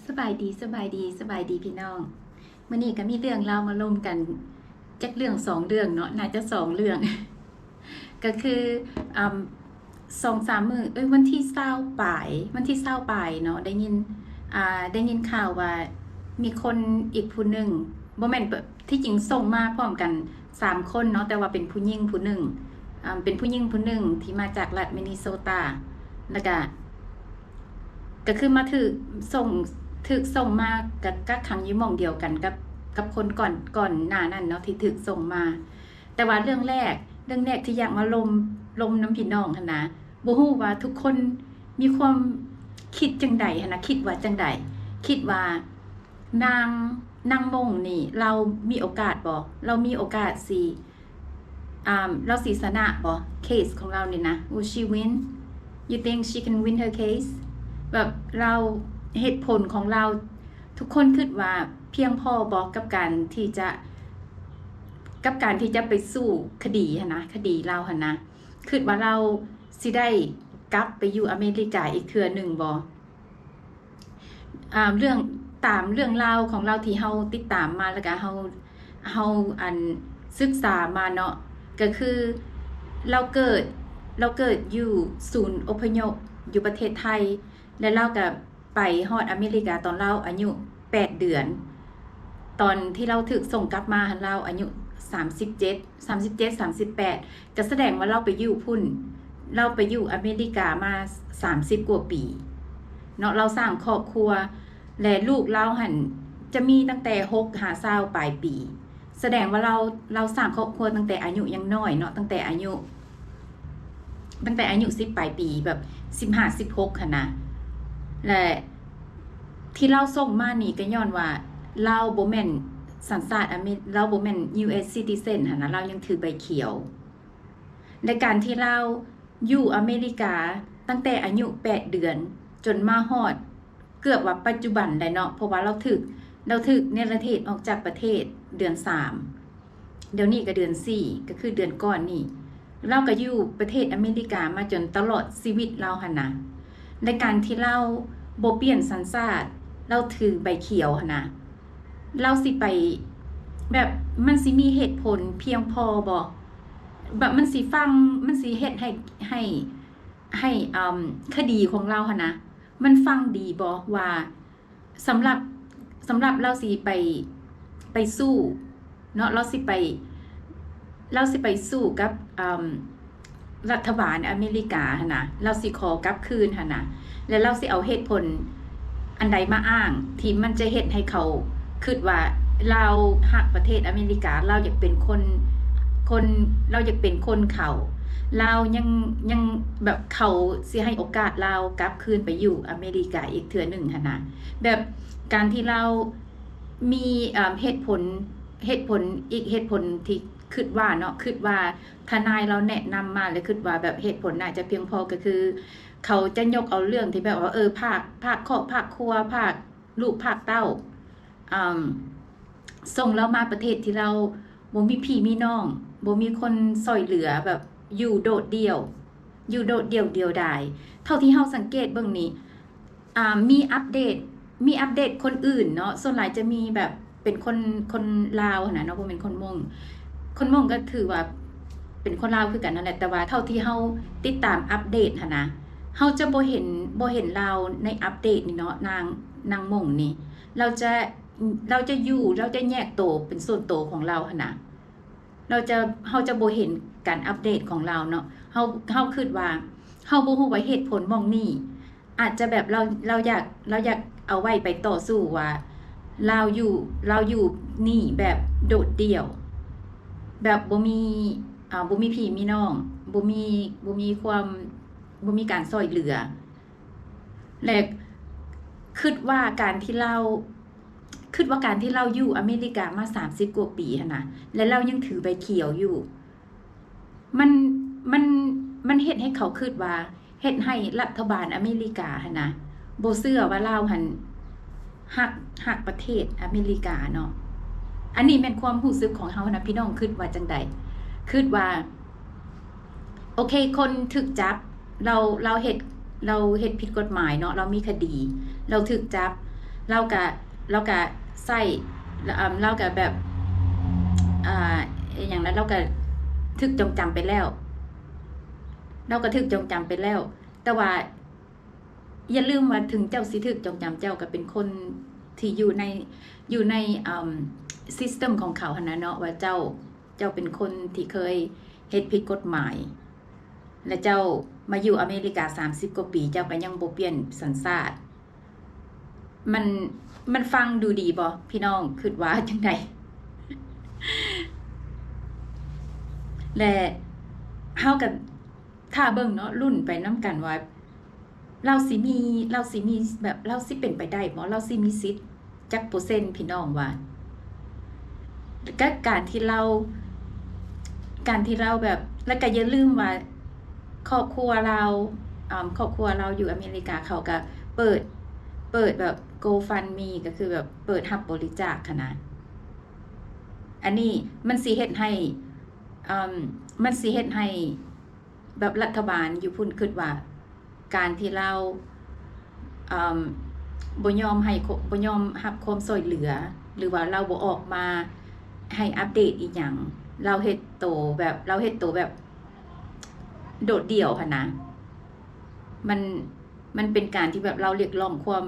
ສະບາຍດີ ສະບາຍດີ ສະບາຍດີພີ່ນ້ອງ. ມື້ນີ້ກໍມີເລື່ອງລາວມາລົມກັນຈັກເລື່ອງສອງເລື່ອງເນາະ, ໜ້າຈະສອງເລື່ອງ. ກໍຄື ອາ ສອງສາມມື້ ເອີຍ ວັນທີຊາວປາຍ ວັນທີຊາວປາຍເນາະ ໄດ້ຍິນ ອ່າ ໄດ້ຍິນຂ່າວວ່າມີຄົນອີກຜູ້ໜຶ່ງ ບໍ່ແມ່ນ ທີ່ຈິງສົ່ງມາພ້ອມກັນສາມຄົນເນາະ ແຕ່ວ່າເປັນຜູ້ຍິງຜູ້ໜຶ່ງ ອ່າ ເປັນຜູ້ຍິງຜູ້ໜຶ່ງທີ່ມາຈາກລັດມິນນິໂຊຕາ ແລ້ວກະ ກໍຄືມາຖືກສົ່ງ ຖືກສົ່ງມາກັກ ກັກຂັງຢູ່ໝ່ອງດຽວກັນກັບ ກັບຄົນກ່ອນ ກ່ອນໜ້ານັ້ນເນາະ ທີ່ຖືກສົ່ງມາ. ແຕ່ວ່າເລື່ອງແລກ ເລື່ອງແລກທີ່ຢາກມາລົມ ລົມນຳພີ່ນ້ອງຫັ້ນນະ ບໍ່ຮູ້ວ່າທຸກຄົນມີຄວາມຄິດຈັ່ງໃດຫັ້ນນະ ຄິດວ່າຈັ່ງໃດ? ຄິດວ່ານາງ ນາງມົ້ງນີ້ ລາວມີໂອກາດບໍ່? ລາວມີໂອກາດຊິ ອ່າ ລາວຊິຊະນະບໍ່ ເຄສຂອງລາວນີ້ນະ? Will she win? You think she can win her case? ແບບລາວ ເຫດຜົນຂອງລາວ ທຸກຄົນຄິດວ່າພຽງພໍບໍ່ກັບການທີ່ຈະ ກັບການທີ່ຈະໄປສູ້ຄະດີຫັ້ນນະ ຄະດີລາວຫັ້ນນະ? ຄິດວ່າລາວຊິໄດ້ກັບໄປຢູ່ອາເມລິກາອີກເທື່ອໜຶ່ງບໍ່? ອ່າ ເລື່ອງ ຕາມເລື່ອງລາວຂອງລາວທີ່ເຮົາຕິດຕາມມາ ແລ້ວກະເຮົາ ເຮົາ ອັນ ສຶກສາມາເນາະ ກໍຄືລາວເກີດ ລາວເກີດຢູ່ສູນອົບພະຍົບຢູ່ປະເທດໄທ ແລະ ລາວກະໄປຮອດອາເມລິກາຕອນລາວອາຍຸແປດເດືອນ. ຕອນທີ່ລາວຖືກສົ່ງກັບມາຫັ້ນ ລາວອາຍຸສາມສິບເຈັດ ສາມສິບເຈັດ ສາມສິບແປດ ກໍສະແດງວ່າລາວໄປຢູ່ພຸ້ນ ລາວໄປຢູ່ອາເມລິກາມາສາມສິບກວ່າປີເນາະ. ລາວສ້າງຄອບຄົວ ແລະ ລູກລາວຫັ້ນຈະມີຕັ້ງແຕ່ຫົກຫາຊາວປາຍປີ. ສະແດງວ່າລາວ ລາວສ້າງຄອບຄົວຕັ້ງແຕ່ອາຍຸຍັງນ້ອຍເນາະ ຕັ້ງແຕ່ອາຍຸ ຕັ້ງແຕ່ອາຍຸສິບປາຍປີ ແບບສິບຫ້າ ສິບຫົກຫັ້ນນະ. ແລະ ທີ່ລາວສົ່ງມານີ້ກໍຍ້ອນວ່າລາວບໍ່ແມ່ນສັນຊາດອາເມ ລາວບໍ່ແມ່ນ ຢູເອັສ citizen ຫັ້ນນະ ລາວຍັງຖືໃບຂຽວ. ແລະ ການທີ່ລາວຢູ່ອາເມລິກາຕັ້ງແຕ່ອາຍຸແປດເດືອນ ຈົນມາຮອດເກືອບວ່າປັດຈຸບັນແຫຼະເນາະ ເພາະວ່າລາວຖືກ ລາວຖືກເນລະເທດອອກຈາກປະເທດເດືອນສາມ ດຽວນີ້ກໍເດືອນສີ່ ກໍຄືເດືອນກ່ອນນີ້ ລາວກໍຢູ່ປະເທດອາເມລິກາມາຈົນຕະຫຼອດຊີວິດລາວຫັ້ນນະ. ໃນການທີ່ລາວບໍ່ປ່ຽນສັນຊາດ ລາວຖືໃບຂຽວຫັ້ນນະ ລາວຊິໄປ ແບບ ມັນຊິມີເຫດຜົນພຽງພໍບໍ່? ແບບ ມັນຊິຟັງ ມັນຊິເຮັດໃຫ້ ໃຫ້ ໃຫ້ ອາ ຄະດີຂອງລາວຫັ້ນນະ ມັນຟັງດີບໍ່? ວ່າ ສຳລັບ ສຳລັບລາວຊິໄປ ໄປສູ້ເນາະ ລາວຊິໄປ ລາວຊິໄປສູ້ກັບ ອາ ລັດຖະບານອາເມລິກາຫັ້ນນະ ລາວຊິຂໍກັບຄືນຫັ້ນນະ ແລະ ລາວຊິເອົາເຫດຜົນອັນໃດມາອ້າງ ທີ່ມັນຈະເຮັດໃຫ້ເຂົາຄິດວ່າລາວຮັກປະເທດອາເມລິກາ ລາວຢາກເປັນຄົນ ຄົນ ລາວຢາກເປັນຄົນເຂົາ ລາວຍັງ ຍັງ ແບບ ເຂົາຊິໃຫ້ໂອກາດລາວກັບຄືນໄປຢູ່ອາເມລິກາອີກເທື່ອໜຶ່ງຫັ້ນນະ. ແບບ ການທີ່ລາວມີ ເອີ່ມ ເຫດຜົນ ເຫດຜົນ ອີກເຫດຜົນທີ່ຄິດວ່າເນາະ ຄິດວ່າທະນາຍລາວແນະນຳມາ ແລະ ຄິດວ່າແບບເຫດຜົນໜ້າຈະພຽງພໍ ກໍຄືເຂົາຈະຍົກເອົາເລື່ອງທີ່ແບບວ່າ ເອີ ພາກ ພາກຄອບພາກຄົວ ພາກລູກພາກເຕົ້າ ອາ ສົ່ງລາວມາປະເທດທີ່ລາວບໍ່ມີພີ່ມີນ້ອງ ບໍ່ມີຄົນຊ່ອຍເຫຼືອ ແບບຢູ່ໂດດດ່ຽວ ຢູ່ໂດດດ່ຽວດຽວດາຍ. ເທົ່າທີ່ເຮົາສັງເກດເບິ່ງນີ້ ອາ ມີອັບເດດ ມີອັບເດດຄົນອື່ນເນາະ ສ່ວນຫຼາຍຈະມີແບບເປັນຄົນ ຄົນລາວຫັ້ນນະເນາະ ບໍ່ແມ່ນຄົນມົ້ງ ຄົນມົ້ງກໍຖືວ່າເປັນຄົນລາວຄືກັນຫັ້ນແຫຼະ ແຕ່ວ່າເທົ່າທີ່ເຮົາຕິດຕາມອັບເດດຫັ້ນນະ ເຮົາຈະບໍ່ເຫັນ ບໍ່ເຫັນລາວໃນອັບເດດນີ້ເນາະ ນາງ ນາງມົ້ງນີ້ ລາວຈະ ລາວຈະຢູ່ ລາວຈະແຍກໂຕເປັນສ່ວນໂຕຂອງລາວຫັ້ນນະ ລາວຈະ ເຮົາຈະບໍ່ເຫັນການອັບເດດຂອງລາວເນາະ. ເຮົາ ເຮົາຄິດວ່າ ເຮົາບໍ່ຮູ້ວ່າເຫດຜົນໝ່ອງນີ້ ອາດຈະແບບລາວ ລາວຢາກ ລາວຢາກເອົາໄວ້ໄປຕໍ່ສູ້ວ່າ ລາວຢູ່ ລາວຢູ່ນີ້ແບບໂດດດ່ຽວ ແບບບໍ່ມີ ອ່າ ບໍ່ມີພີ່ມີນ້ອງ ບໍ່ມີ ບໍ່ມີຄວາມ ບໍ່ມີການຊ່ອຍເຫຼືອ ແລະ ຄິດວ່າການທີ່ລາວ ຄິດວ່າການທີ່ລາວຢູ່ອາເມລິກາມາສາມສິບກວ່າປີຫັ້ນນະ ແລະ ລາວຍັງຖືໃບຂຽວຢູ່ ມັນ ມັນ ມັນເຮັດໃຫ້ເຂົາຄິດວ່າ ເຮັດໃຫ້ລັດຖະບານອາເມລິກາຫັ້ນນະ ບໍ່ເຊື່ອວ່າລາວຫັ້ນຮັກ ຮັກປະເທດອາເມລິກາເນາະ. ອັນນີ້ແມ່ນຄວາມຮູ້ສຶກຂອງເຮົານະ ພີ່ນ້ອງຄິດວ່າຈັ່ງໃດ? ຄິດວ່າ ໂອເຄ ຄົນຖືກຈັບ ລາວ ລາວເຮັດ ລາວເຮັດຜິດກົດໝາຍເນາະ ລາວມີຄະດີ ລາວຖືກຈັບ ລາວກະ ລາວກະໃຊ້ ລາວ ອາ ລາວກະແບບ ອ່າ ອີ່ຫຍັງນະ ລາວກະຖືກຈອງຈຳໄປແລ້ວ ລາວກະຖືກຈອງຈຳໄປແລ້ວ ແຕ່ວ່າ ຢ່າລືມວ່າເຖິງເຈົ້າຊິຖືກຈອງຈຳ ເຈົ້າກໍເປັນຄົນທີ່ຢູ່ໃນ ຢູ່ໃນ ເອີ່ມ ຊິສເຕັມຂອງເຂົາຫັ້ນນະເນາະ ວ່າເຈົ້າ ເຈົ້າເປັນຄົນທີ່ເຄີຍເຮັດຜິດກົດໝາຍ ແລະ ເຈົ້າມາຢູ່ອາເມລິກາສາມສິບກວ່າປີ ເຈົ້າກໍຍັງບໍ່ປ່ຽນສັນຊາດ. ມັນ ມັນຟັງດູດີບໍ່? ພີ່ນ້ອງຄິດວ່າຈັ່ງໃດ? ແລະ ເຮົາກໍຖ້າເບິ່ງເນາະ ລຸ້ນໄປນຳກັນວ່າ ລາວຊິມີ ລາວຊິມີແບບ ລາວຊິເປັນໄປໄດ້ບໍ່? ລາວຊິມີສິດຈັກເປີເຊັນ ພີ່ນ້ອງວ່າ? ກະການທີ່ລາວ ການທີ່ລາວແບບ ແລ້ວກະຢ່າລືມວ່າຄອບຄົວລາວ ອາ ຄອບຄົວລາວຢູ່ອາເມລິກາ ເຂົາກະເປີດ ເປີດແບບ GoFundMe ກໍຄືແບບເປີດຮັບບໍລິຈາກຫັ້ນນະ. ອັນນີ້ມັນຊິເຮັດໃຫ້ ອາ ມັນຊິເຮັດໃຫ້ ແບບລັດຖະບານຢູ່ພຸ້ນຄິດວ່າ ການທີ່ລາວ ເອີ່ມ ບໍ່ຍອມໃຫ້ ບໍ່ຍອມຮັບຄວາມຊ່ວຍເຫຼືອ ຫຼືວ່າລາວບໍ່ອອກມາໃຫ້ອັບເດດອີ່ຫຍັງ ລາວເຮັດໂຕແບບ ລາວເຮັດໂຕແບບໂດດດ່ຽວຫັ້ນນະ ມັນ ມັນເປັນການທີ່ແບບລາວຮຽກຮ້ອງຄວາມ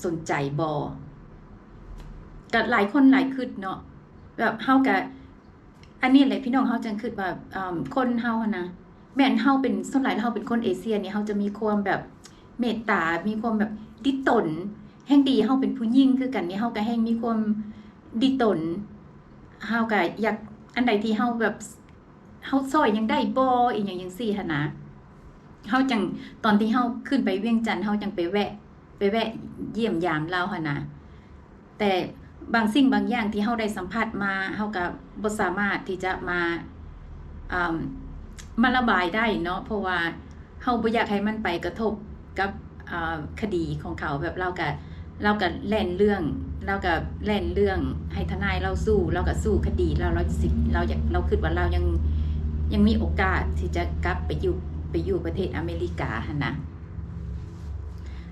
ສົນໃຈບໍ່? ກໍຫຼາຍຄົນຫຼາຍຄິດເນາະ ແບບເຮົາກໍ ອັນນີ້ແຫຼະພີ່ນ້ອງ ເຮົາຈັ່ງຄິດວ່າ ເອີ່ມ ຄົນເຮົາຫັ້ນນະ ແມ່ນເຮົາເປັນ ສ່ວນຫຼາຍແລ້ວເຮົາເປັນຄົນເອເຊຍນີ້ ເຮົາຈະມີຄວາມແບບເມດຕາ ມີຄວາມແບບດິດຕົນ ແຮ່ງດີເຮົາເປັນຜູ້ຍິງຄືກັນນີ້ ເຮົາກໍແຮ່ງມີຄວາມດິດຕົນ ເຮົາກໍຢາກ ອັນໃດທີ່ເຮົາແບບ ເຮົາຊ່ອຍຫຍັງໄດ້ບໍ່ ອີ່ຫຍັງຈັ່ງຊີ້ຫັ້ນນະ ເຮົາຈັ່ງ ຕອນທີ່ເຮົາຂຶ້ນໄປວຽງຈັນ ເຮົາຈັ່ງໄປແວະ ໄປແວະຢ້ຽມຢາມລາວຫັ້ນນະ ແຕ່ບາງສິ່ງບາງຢ່າງທີ່ເຮົາໄດ້ສຳຜັດມາ ເຮົາກໍບໍ່ສາມາດທີ່ຈະມາ ເອີ່ມ ມາລະບາຍໄດ້ເນາະ ເພາະວ່າເຮົາບໍ່ຢາກໃຫ້ມັນໄປກະທົບກັບ ເອີ່ ຄະດີຂອງເຂົາ ແບບລາວກະ ລາວກະແລ່ນເລື່ອງ ລາວກະແລ່ນເລື່ອງໃຫ້ທະນາຍລາວສູ້ ລາວກະສູ້ຄະດີ ລາວ ລາວຊິ ລາວຢາກ ລາວຄິດວ່າລາວຍັງ ຍັງມີໂອກາດທີ່ຈະກັບໄປຢູ່ ໄປຢູ່ປະເທດອາເມລິກາຫັ້ນນະ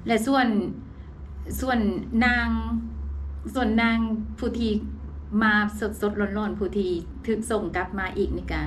ແລະ ສ່ວນ ສ່ວນນາງ ສ່ວນນາງຜູ້ທີ່ມາສົດໆ ຮ້ອນໆ ຜູ້ທີ່ຖືກສົ່ງກັບມາອີກນີ້ກະ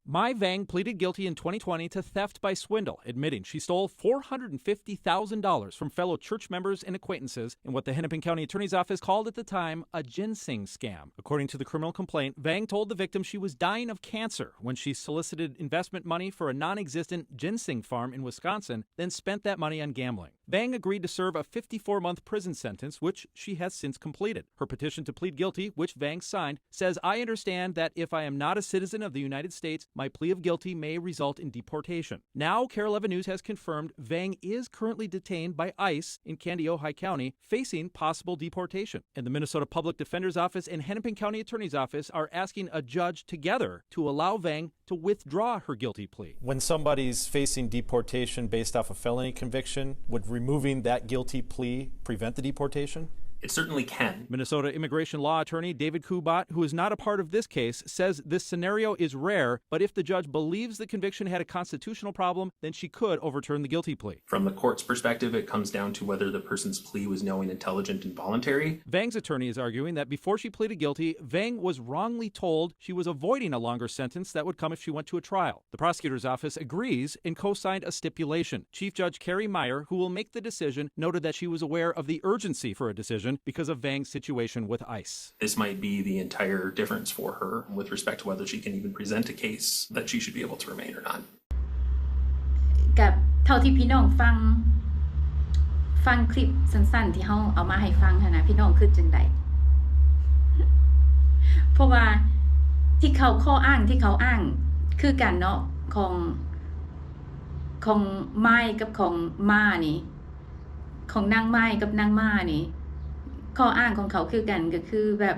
Mai Vang pleaded guilty in twenty twenty to theft by swindle, admitting she stole four hundred fifty thousand dollars from fellow church members and acquaintances in what the Hennepin County Attorney's Office called at the time a ginseng scam. According to the criminal complaint, Vang told the victim she was dying of cancer when she solicited investment money for a non-existent ginseng farm in Wisconsin, then spent that money on gambling. Vang agreed to serve a fifty-four-month prison sentence, which she has since completed. Her petition to plead guilty, which Vang signed, says, "I understand that if I am not a citizen of the United States, my plea of guilty may result in deportation." Now, KARE eleven News has confirmed Vang is currently detained by ICE in Kandiyohi County, facing possible deportation. And the Minnesota Public Defender's Office and Hennepin County Attorney's Office are asking a judge together to allow Vang to withdraw her guilty plea. When somebody's facing deportation based off a felony conviction, would removing that guilty plea prevent the deportation? It certainly can. Minnesota immigration law attorney David Kubat, who is not a part of this case, says this scenario is rare, but if the judge believes the conviction had a constitutional problem, then she could overturn the guilty plea. From the court's perspective, it comes down to whether the person's plea was knowing, intelligent, and voluntary. Vang's attorney is arguing that before she pleaded guilty, Vang was wrongly told she was avoiding a longer sentence that would come if she went to a trial. The prosecutor's office agrees and co-signed a stipulation. Chief Judge Carrie Meyer, who will make the decision, noted that she was aware of the urgency for a decision because of Vang's situation with ICE. This might be the entire difference for her with respect to whether she can even present a case that she should be able to remain or not. ກັບເທົ່າທີ່ພີ່ນ້ອງຟັງ ຟັງຄລິບສັ້ນໆ ທີ່ເຮົາເອົາມາໃຫ້ຟັງຫັ້ນນະ ພີ່ນ້ອງຄິດຈັ່ງໃດ? ເພາະວ່າທີ່ເຂົາ ຂໍ້ອ້າງທີ່ເຂົາອ້າງຄືກັນເນາະ ຂອງ ຂອງມາຍກັບຂອງມານີ້ ຂອງນາງມາຍກັບນາງມານີ້ ຂໍ້ອ້າງຂອງເຂົາຄືກັນ ກໍຄືແບບ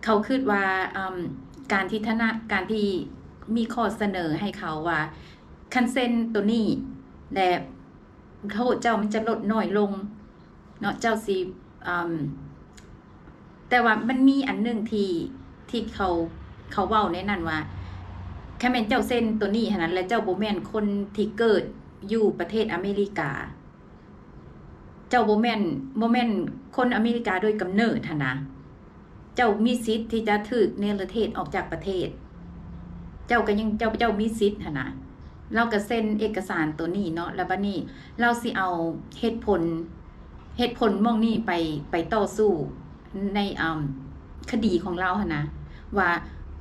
ເຂົາຄິດວ່າ ເອີ່ມ ການທີ່ທະນາ ການທີ່ມີຂໍ້ສະເໜີໃຫ້ເຂົາວ່າ ຄັນເຊັນໂຕນີ້ ແລະ ໂທດເຈົ້າມັນຈະລົດນ້ອຍລົງເນາະ ເຈົ້າຊິ ເອີ່ມ ແຕ່ວ່າມັນມີອັນໜຶ່ງທີ່ ທີ່ເຂົາ ເຂົາເວົ້າໃນນັ້ນວ່າ ຄັນແມ່ນເຈົ້າເຊັນໂຕນີ້ຫັ້ນນະ ແລະ ເຈົ້າບໍ່ແມ່ນຄົນທີ່ເກີດຢູ່ປະເທດອາເມລິກາ ເ ຈົ້າບໍ່ແມ່ນ ບໍ່ແມ່ນຄົນອາເມລິກາໂດຍກຳເນີດຫັ້ນນະ ເຈົ້າມີສິດທີ່ຈະຖືກເນລະເທດອອກຈາກປະເທດ. ເຈົ້າກໍຍັງ ເຈົ້າ ເຈົ້າມີສິດຫັ້ນນະ. ລາວກໍເຊັນເອກະສານໂຕນີ້ເນາະ ແລ້ວບັດນີ້ລາວຊິເອົາເຫດຜົນ ເຫດຜົນໝ່ອງນີ້ໄປ ໄປຕໍ່ສູ້ໃນ ອາ ຄະດີຂອງລາວຫັ້ນນະ ວ່າ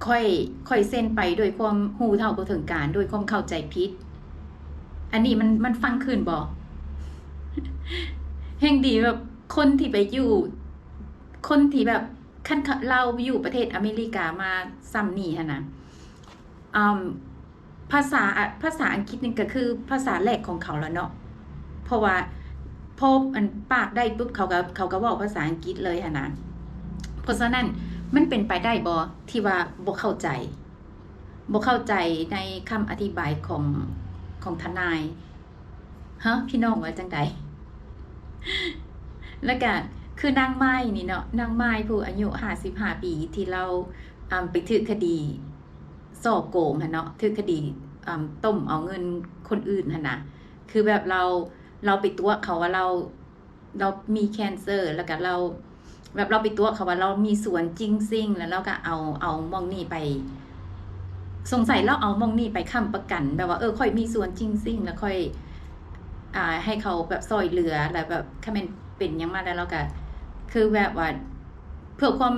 ຂ້ອຍ ຂ້ອຍເຊັນໄປໂດຍຄວາມຮູ້ເທົ່າບໍ່ເຖິງການ ໂດຍຄວາມເຂົ້າໃຈຜິດ. ອັນນີ້ມັນ ມັນຟັງຄືນບໍ່? ແຮ່ງດີແບບຄົນທີ່ໄປຢູ່ ຄົນທີ່ແບບ ຄັນລາວຢູ່ປະເທດອາເມລິກາມາສ່ຳນີ້ຫັ້ນນະ ອາ ພາສາ ອາ ພາສາອັງກິດນີ້ກໍຄືພາສາແລກຂອງເຂົາລະເນາະ ເພາະວ່າພໍອັນປາກໄດ້ປຸບ ເຂົາກໍ ເຂົາກໍເວົ້າພາສາອັງກິດເລີຍຫັ້ນນະ. ເພາະສະນັ້ນມັນເປັນໄປໄດ້ບໍ່ທີ່ວ່າບໍ່ເຂົ້າໃຈ ບໍ່ເຂົ້າໃຈໃນຄຳອະທິບາຍຂອງ ຂອງທະນາຍ? ຮະ ພີ່ນ້ອງວ່າຈັ່ງໃດ? ແລ້ວກະຄືນາງມາຍນີ້ເນາະ ນາງມາຍຜູ້ອາຍຸຫ້າສິບຫ້າປີ ທີ່ລາວ ອາ ໄປຖືກຄະດີສໍ້ໂກງຫັ້ນເນາະ ຖືກຄະດີ ອາ ຕົ້ມເອົາເງິນຄົນອື່ນຫັ້ນນະ ຄືແບບລາວ ລາວໄປຕົວະເຂົາວ່າລາວ ລາວມີແຄນເຊີ ແລ້ວກະລາວ ແບບລາວໄປຕົວະເຂົາວ່າລາວມີສວນຈິງຊິງ ແລ້ວລາວກໍເອົາ ເອົາໝ່ອງນີ້ໄປ ສົງໄສລາວເອົາໝ່ອງນີ້ໄປຄ້ຳປະກັນ ແບບວ່າ ເອີ ຂ້ອຍມີສວນຈິງຊິງ ແລ້ວຂ້ອຍ ອາ ໃຫ້ເຂົາແບບຊ່ອຍເຫຼືອ ແລ້ວແບບຄັນແມ່ນເປັນຫຍັງມາແລ້ວ ລາວກໍຄືແບບວ່າເພື່ອຄວາມ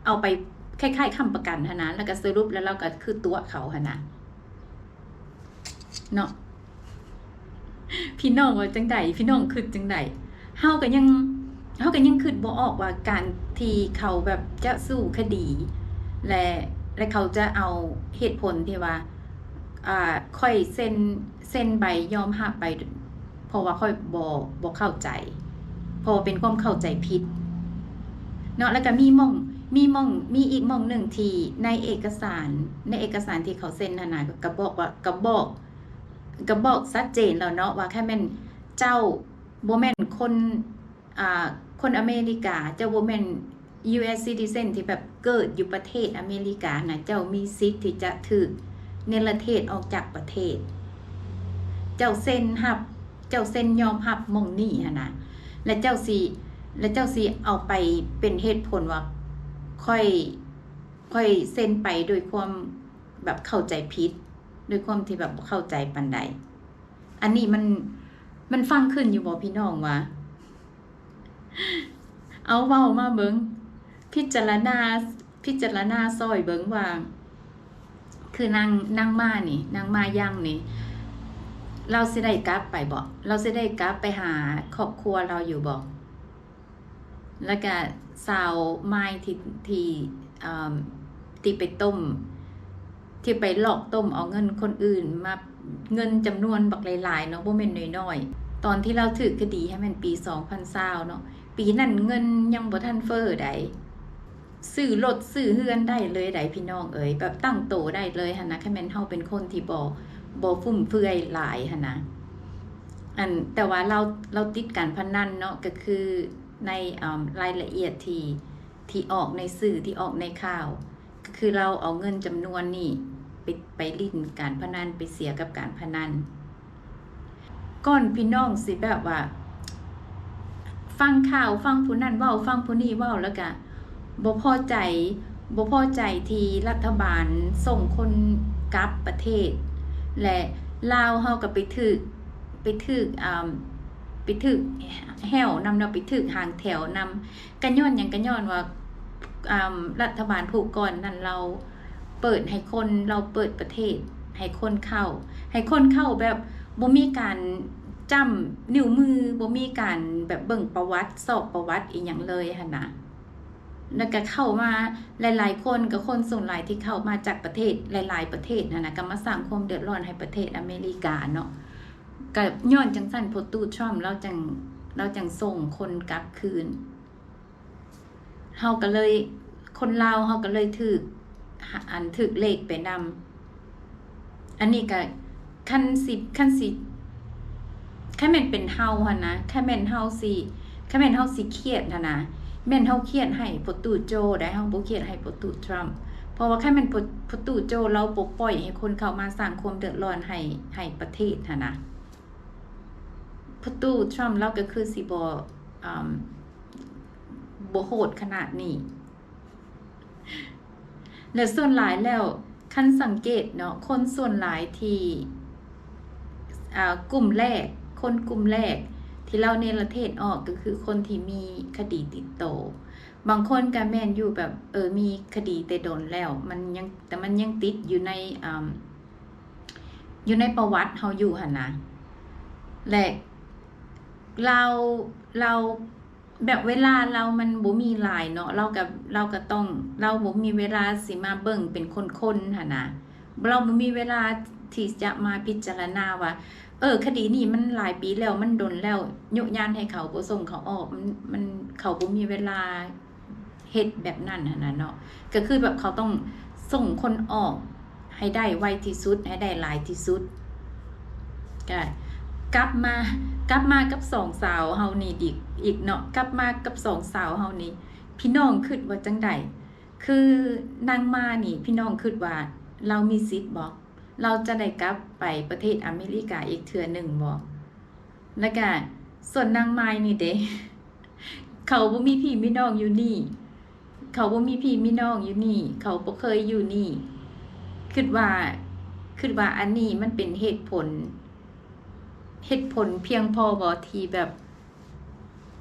ເອົາໄປຄ້າຍໆຄ້ຳປະກັນຫັ້ນນະ ແລ້ວກໍສະຫຼຸບແລ້ວລາວກໍຄືຕົວະເຂົາຫັ້ນນະ ເນາະ. ພີ່ນ້ອງວ່າຈັ່ງໃດ? ພີ່ນ້ອງຄິດຈັ່ງໃດ? ເຮົາກໍຍັງ ເຮົາກໍຍັງຄິດບໍ່ອອກວ່າການທີ່ເຂົາແບບຈະສູ້ຄະດີ ແລະ ແລະ ເຂົາຈະເອົາເຫດຜົນທີ່ວ່າ ອາ ຂ້ອຍເຊັນ ເຊັນໃບຍອມຮັບໄປ ເພາະວ່າຂ້ອຍບໍ່ ບໍ່ເຂົ້າໃຈ ເພາະວ່າເປັນຄວາມເຂົ້າໃຈຜິດເນາະ. ແລ້ວກໍມີໝ່ອງ ມີໝ່ອງ ມີອີກໝ່ອງໜຶ່ງທີ່ໃນເອກະສານ ໃນເອກະສານທີ່ເຂົາເຊັນຫັ້ນນະ ກໍບອກວ່າ ກໍບອກ ກໍບອກຊັດເຈນແລ້ວເນາະວ່າ ຄັນແມ່ນເຈົ້າບໍ່ແມ່ນຄົນ ອາ ຄົນອາເມລິກາ ເຈົ້າບໍ່ແມ່ນ ຢູເອສ citizen ທີ່ແບບເກີດຢູ່ປະເທດອາເມລິການະ ເຈົ້າມີສິດທີ່ຈະຖືກເນລະເທດອອກຈາກປະເທດ. ເຈົ້າເຊັນຮັບ ເຈົ້າເຊັນຍອມຮັບໝ່ອງນີ້ຫັ້ນນະ ແລະ ເຈົ້າຊິ ແລະ ເຈົ້າຊິເອົາໄປເປັນເຫດຜົນວ່າ ຂ້ອຍ ຂ້ອຍເຊັນໄປໂດຍຄວາມແບບເຂົ້າໃຈຜິດ ໂດຍຄວາມທີ່ແບບບໍ່ເຂົ້າໃຈປານໃດ. ອັນນີ້ມັນ ມັນຟັງຂຶ້ນຢູ່ບໍ່ພີ່ນ້ອງວ່າ? ເອົາເວົ້າມາເບິ່ງ ພິຈາລະນາ ພິຈາລະນາຊ່ອຍເບິ່ງວ່າ ຄືນາງ ນາງມານີ້ ນາງມາຍັງນີ້ ລາວຊິໄດ້ກັບໄປບໍ່? ລາວຊິໄດ້ກັບໄປຫາຄອບຄົວລາວຢູ່ບໍ່? ແລ້ວກະຊາວມາຍທີ່ ທີ່ ເອີ່ມ ທີ່ໄປຕົ້ມ ທີ່ໄປຫຼອກຕົ້ມເອົາເງິນຄົນອື່ນມາ ເງິນຈຳນວນບັກຫຼາຍໆເນາະ ບໍ່ແມ່ນນ້ອຍໆ. ຕອນທີ່ລາວຖືກຄະດີຫັ້ນແມ່ນປີສອງພັນຊາວເນາະ ປີນັ້ນເງິນຍັງບໍ່ທັນເຟີ້ໃດ ຊື້ລົດຊື້ເຮືອນໄດ້ເລີຍໃດ໋ ພີ່ນ້ອງເອີຍ ແບບຕັ້ງໂຕໄດ້ເລີຍຫັ້ນນະ ຄັນແມ່ນເຮົາເປັນຄົນທີ່ບໍ່ ບໍ່ຟຸມເຟືອຍຫຼາຍຫັ້ນນະ. ອັນ ແຕ່ວ່າລາວ ລາວຕິດການພະນັນເນາະ ກໍຄືໃນ ເອີ່ມ ລາຍລະອຽດທີ່ ທີ່ອອກໃນສື່ ທີ່ອອກໃນຂ່າວ ກໍຄືລາວເອົາເງິນຈຳນວນນີ້ໄປ ໄປຫຼິ້ນການພະນັນ ໄປເສຍກັບການພະນັນ. ກ່ອນພີ່ນ້ອງຊິແບບວ່າ ຟັງຂ່າວ ຟັງຜູ້ນັ້ນເວົ້າ ຟັງຜູ້ນີ້ເວົ້າ ແລ້ວກະບໍ່ພໍໃຈ ບໍ່ພໍໃຈທີ່ລັດຖະບານສົ່ງຄົນກັບປະເທດ ແລະ ລາວເຮົາກໍໄປຖືກ ໄປຖືກ ອາ ໄປຖືກແຫ້ວນຳເນາະ ໄປຖືກຫາງແຖວນຳ. ກະຍ້ອນຫຍັງ? ກະຍ້ອນວ່າ ອາ ລັດຖະບານຜູ້ກ່ອນນັ້ນລາວເປີດໃຫ້ຄົນ ລາວເປີດປະເທດໃຫ້ຄົນເຂົ້າ ໃຫ້ຄົນເຂົ້າແບບບໍ່ມີການຈ້ຳນິ້ວມື ບໍ່ມີການແບບເບິ່ງປະຫວັດ ຊອກປະຫວັດອີ່ຫຍັງເລີຍຫັ້ນນະ. ແລ້ວກະເຂົ້າມາຫຼາຍໆຄົນ ກະຄົນສ່ວນຫຼາຍທີ່ເຂົ້າມາຈາກປະເທດ ຫຼາຍໆປະເທດຫັ້ນນະ ກະມາສ້າງຄວາມເດືອດຮ້ອນໃຫ້ປະເທດອາເມລິກາເນາະ. ກະຍ້ອນຈັ່ງຊັ້ນ ພໍ່ຕູ້ທຣຳລາວຈັ່ງ ລາວຈັ່ງສົ່ງຄົນກັບຄືນ. ເຮົາກໍເລີຍ ຄົນລາວເຮົາກໍເລີຍຖືກ ອັນ ຖືກເລກໄປນຳ. ອັນນີ້ກະ ຄັນຊິ ຄັນຊິ ຄັນແມ່ນເປັນເຮົາຫັ້ນນະ ຄັນແມ່ນເຮົາຊິ ຄັນແມ່ນເຮົາຊິຄຽດຫັ້ນນະ ແມ່ນເຮົາຄຽດໃຫ້ພໍ່ຕູ້ໂຈໄດ໋ ເຮົາບໍ່ຄຽດໃຫ້ພໍ່ຕູ້ທຣຳ. ເພາະວ່າຄັນແມ່ນ ພໍ່ຕູ້ໂຈລາວບໍ່ປ່ອຍໃຫ້ຄົນເຂົ້າມາສ້າງຄວາມເດືອດຮ້ອນໃຫ້ ໃຫ້ປະເທດຫັ້ນນະ. ພໍ່ຕູ້ທຣຳລາວກໍຄືຊິບໍ່ ອາ ບໍ່ໂຫດຂະໜາດນີ້. ແລະ ສ່ວນຫຼາຍແລ້ວ ຄັນສັງເກດເນາະ ຄົນສ່ວນຫຼາຍທີ່ ອາ ກຸ່ມແລກ ຄົນກຸ່ມແລກທີ່ລາວເນລະເທດອອກ ກໍຄືຄົນທີ່ມີຄະດີຕິດໂຕ. ບາງຄົນກໍແມ່ນຢູ່ແບບ ເອີ ມີຄະດີແຕ່ດົນແລ້ວ ມັນຍັງ ແຕ່ມັນຍັງຕິດຢູ່ໃນ ອາ ຢູ່ໃນປະຫວັດເຮົາຢູ່ຫັ້ນນະ ແລະ ລາວ ລາວ ແບບເວລາລາວມັນບໍ່ມີຫຼາຍເນາະ ລາວກໍ ລາວກໍຕ້ອງ ລາວບໍ່ມີເວລາຊິມາເບິ່ງເປັນຄົນໆຫັ້ນນະ ລາວບໍ່ມີເວລາທີ່ຈະມາພິຈາລະນາວ່າ ເອີ ຄະດີນີ້ມັນຫຼາຍປີແລ້ວ ມັນດົນແລ້ວ ໂຍະຍານໃຫ້ເຂົາ ບໍ່ສົ່ງເຂົາອອກ ມັນ ມັນ ເຂົາບໍ່ມີເວລາ ເຮັດແບບນັ້ນຫັ້ນນະເນາະ ກໍຄືແບບເຂົາຕ້ອງສົ່ງຄົນອອກໃຫ້ໄດ້ໄວທີ່ສຸດ ໃຫ້ໄດ້ຫຼາຍທີ່ສຸດ ກໍກັບມາ ກັບມາກັບສອງສາວເຮົານີ້ອີກ ອີກເນາະ ກັບມາກັບສອງສາວເຮົານີ້ ພີ່ນ້ອງຄິດວ່າຈັ່ງໃດ? ຄືນາງມານີ້ ພີ່ນ້ອງຄິດວ່າລາວມີສິດບໍ່? ລາວຈະໄດ້ກັບໄປປະເທດອາເມລິກາອີກເທື່ອໜຶ່ງບໍ່? ແລ້ວກະສ່ວນນາງມາຍນີ້ເດ ເຂົາບໍ່ມີພີ່ມີນ້ອງຢູ່ນີ້ ເຂົາບໍ່ມີພີ່ມີນ້ອງຢູ່ນີ້ ເຂົາບໍ່ເຄີຍຢູ່ນີ້ ຄິດວ່າ ຄິດວ່າອັນນີ້ມັນເປັນເຫດຜົນ ເຫດຜົນພຽງພໍບໍ່ທີ່ແບບ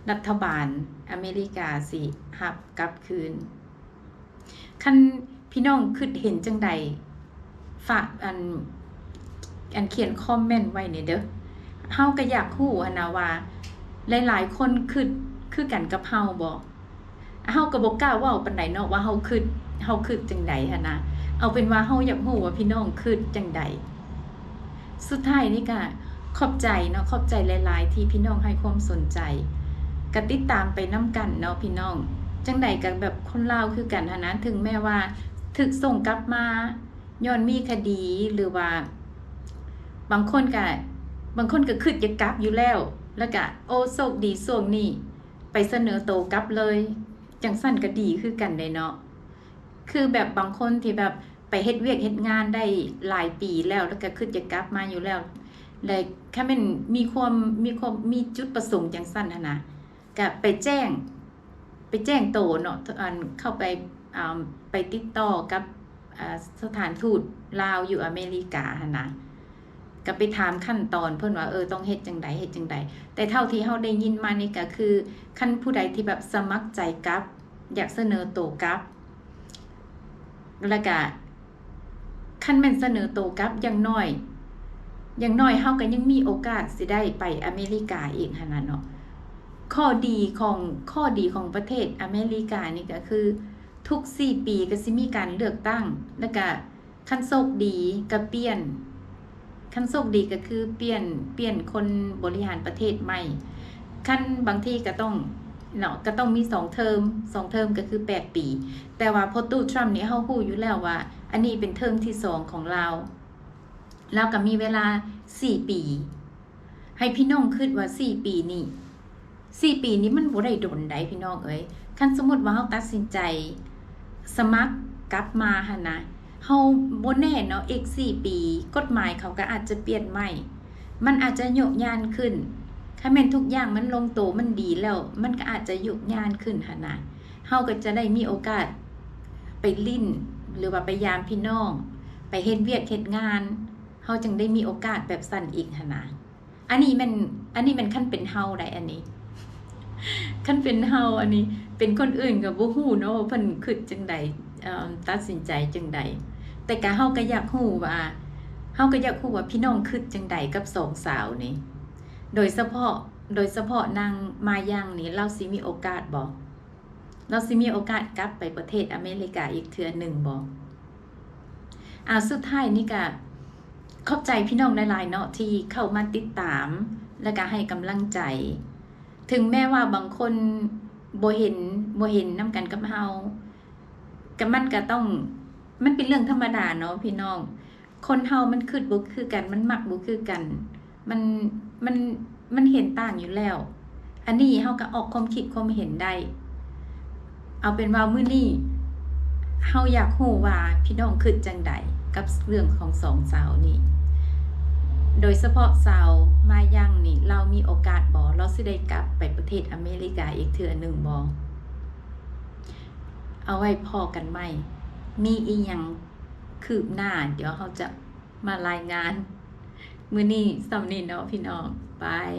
ລັດຖະບານອາເມລິກາຊິຮັບກັບຄືນ? ຄັນພີ່ນ້ອງຄິດເຫັນຈັ່ງໃດ ຝາກອັນ ອັນຂຽນຄອມເມັນໄວ້ແດ່ເດີ. ເຮົາກໍຢາກຮູ້ຫັ້ນນະວ່າ ຫຼາຍໆຄົນຄິດຄືກັນກັບເຮົາບໍ່? ເຮົາກໍບໍ່ກ້າເວົ້າປານໃດເນາະວ່າເຮົາຄິດ ເຮົາຄິດຈັ່ງໃດຫັ້ນນະ. ເອົາເປັນວ່າເຮົາຢາກຮູ້ວ່າພີ່ນ້ອງຄິດຈັ່ງໃດ. ສຸດທ້າຍນີ້ກະຂອບໃຈເນາະ ຂອບໃຈຫຼາຍໆທີ່ພີ່ນ້ອງໃຫ້ຄວາມສົນໃຈ ກະຕິດຕາມໄປນຳກັນເນາະພີ່ນ້ອງ. ຈັ່ງໃດກະແບບຄົນລາວຄືກັນຫັ້ນນະ ເຖິງແມ້ວ່າຖືກສົ່ງກັບມາຍ້ອນມີຄະດີ ຫຼືວ່າບາງຄົນກະ ບາງຄົນກະຄິດຢາກກັບຢູ່ແລ້ວ ແລ້ວກະ ໂອ້ ໂຊກດີຊ່ວງນີ້ໄປສະເໜີໂຕກັບເລີຍ ຈັ່ງຊັ້ນກະດີຄືກັນເດ້ເນາະ. ຄືແບບບາງຄົນທີ່ແບບໄປເຮັດວຽກເຮັດງານໄດ້ຫຼາຍປີແລ້ວ ແລ້ວກໍຄິດຈະກັບມາຢູ່ແລ້ວ ແລະ ຄັນແມ່ນມີຄວາມ ມີຄວາມ ມີຈຸດປະສົງຈັ່ງຊັ້ນຫັ້ນນະ ກະໄປແຈ້ງ ໄປແຈ້ງໂຕເນາະ ອັນ ເຂົ້າໄປ ອ່າ ໄປຕິດຕໍ່ກັບ ອ່າ ສະຖານທູດລາວຢູ່ອາເມລິກາຫັ້ນນະ ກໍໄປຖາມຂັ້ນຕອນເພິ່ນວ່າ ເອີ ຕ້ອງເຮັດຈັ່ງໃດ ເຮັດຈັ່ງໃດ. ແຕ່ເທົ່າທີ່ເຮົາໄດ້ຍິນມານີ້ກໍຄື ຄັນຜູ້ໃດທີ່ແບບສະໝັກໃຈກັບ ຢາກສະເໜີໂຕກັບ ແລ້ວກະ ຄັນແມ່ນສະເໜີໂຕກັບ ຢ່າງໜ້ອຍ ຢ່າງໜ້ອຍເຮົາກໍຍັງມີໂອກາດຊິໄດ້ໄປອາເມລິກາອີກຫັ້ນນະເນາະ. ຂໍ້ດີຂອງ ຂໍ້ດີຂອງປະເທດອາເມລິການີ້ກໍຄື ທຸກສີ່ປີກໍຊິມີການເລືອກຕັ້ງ ແລ້ວກະ ຄັນໂຊກດີກໍປ່ຽນ ຄັນໂຊກດີກໍຄືປ່ຽນ ປ່ຽນຄົນບໍລິຫານປະເທດໃໝ່. ຄັນບາງທີກໍຕ້ອງເນາະ ກໍຕ້ອງມີສອງເທີມ ສອງເທີມກໍຄືແປດປີ. ແຕ່ວ່າພໍ່ຕູ້ທຣຳນີ້ ເຮົາຮູ້ຢູ່ແລ້ວວ່າ ອັນນີ້ເປັນເທີມທີສອງຂອງລາວ ລາວກໍມີເວລາສີ່ປີ. ໃຫ້ພີ່ນ້ອງຄິດວ່າສີ່ປີນີ້ ສີ່ປີນີ້ມັນບໍ່ໄດ້ດົນໃດພີ່ນ້ອງເອີຍ. ຄັນສົມມຸດວ່າເຮົາຕັດສິນໃຈສະໝັກກັບມາຫັ້ນນະ ເຮົາບໍ່ແນ່ເນາະ ອີກສີ່ປີ ກົດໝາຍເຂົາກໍອາດຈະປ່ຽນໃໝ່ ມັນອາດຈະໂຍກຍ້າຍຂຶ້ນ. ຄັນແມ່ນທຸກຢ່າງມັນລົງໂຕ ມັນດີແລ້ວ ມັນກໍອາດຈະໂຍກຍ້າຍຂຶ້ນຫັ້ນນະ. ເຮົາກໍຈະໄດ້ມີໂອກາດໄປຫຼິ້ນ ຫຼືວ່າໄປຢາມພີ່ນ້ອງ ໄປເຮັດວຽກເຮັດງານ ເຮົາຈຶ່ງໄດ້ມີໂອກາດແບບຊັ້ນອີກຫັ້ນນະ. ອັນນີ້ແມ່ນ ອັນນີ້ແມ່ນຄັນເປັນເຮົາໃດ໋ ອັນນີ້ ຄັນເປັນເຮົາ ອັນນີ້ເປັນຄົນອື່ນກໍບໍ່ຮູ້ເນາະວ່າເພິ່ນຄິດຈັ່ງໃດ ເອີ ຕັດສິນໃຈຈັ່ງໃດ. ແຕ່ກະເຮົາກໍຢາກຮູ້ວ່າ ເຮົາກໍຢາກຮູ້ວ່າພີ່ນ້ອງຄິດຈັ່ງໃດກັບສອງສາວນີ້ ໂດຍສະເພາະ ໂດຍສະເພາະນາງມາຍັງນີ້ ລາວຊິມີໂອກາດບໍ່? ລາວຊິມີໂອກາດກັບໄປປະເທດອາເມລິກາອີກເທື່ອໜຶ່ງບໍ່? ອາ ສຸດທ້າຍນີ້ກະຂອບໃຈພີ່ນ້ອງຫຼາຍໆເນາະ ທີ່ເຂົ້າມາຕິດຕາມ ແລະກະໃຫ້ກຳລັງໃຈ. ເຖິງແມ້ວ່າບາງຄົນບໍ່ເຫັນ ບໍ່ເຫັນນຳກັນກັບເຮົາ ກະ ມັນກະຕ້ອງ ມັນເປັນເລື່ອງທຳມະດາເນາະພີ່ນ້ອງ. ຄົນເຮົາມັນຄິດບໍ່ຄືກັນ ມັນມັກບໍ່ຄືກັນ ມັນ ມັນ ມັນເຫັນຕ່າງຢູ່ແລ້ວ. ອັນນີ້ເຮົາກໍອອກຄວາມຄິດຄວາມເຫັນໄດ້. ເອົາເປັນວ່າມື້ນີ້ເຮົາຢາກຮູ້ວ່າພີ່ນ້ອງຄິດຈັ່ງໃດກັບເລື່ອງຂອງສອງສາວນີ້. ໂດຍສະເພາະສາວມາຍັງນີ້ ລາວມີໂອກາດບໍ່? ລາວຊິໄດ້ກັບໄປປະເທດອາເມລິກາອີກເທື່ອໜຶ່ງບໍ່? ເອົາໄວ້ພໍ້ກັນໃໝ່. ມີອີ່ຫຍັງຄືບໜ້າ ດຽວເຮົາຈະມາລາຍງານ. ມື້ນີ້ສ່ຳນີ້ເນາະພີ່ນ້ອງ. ບາຍ.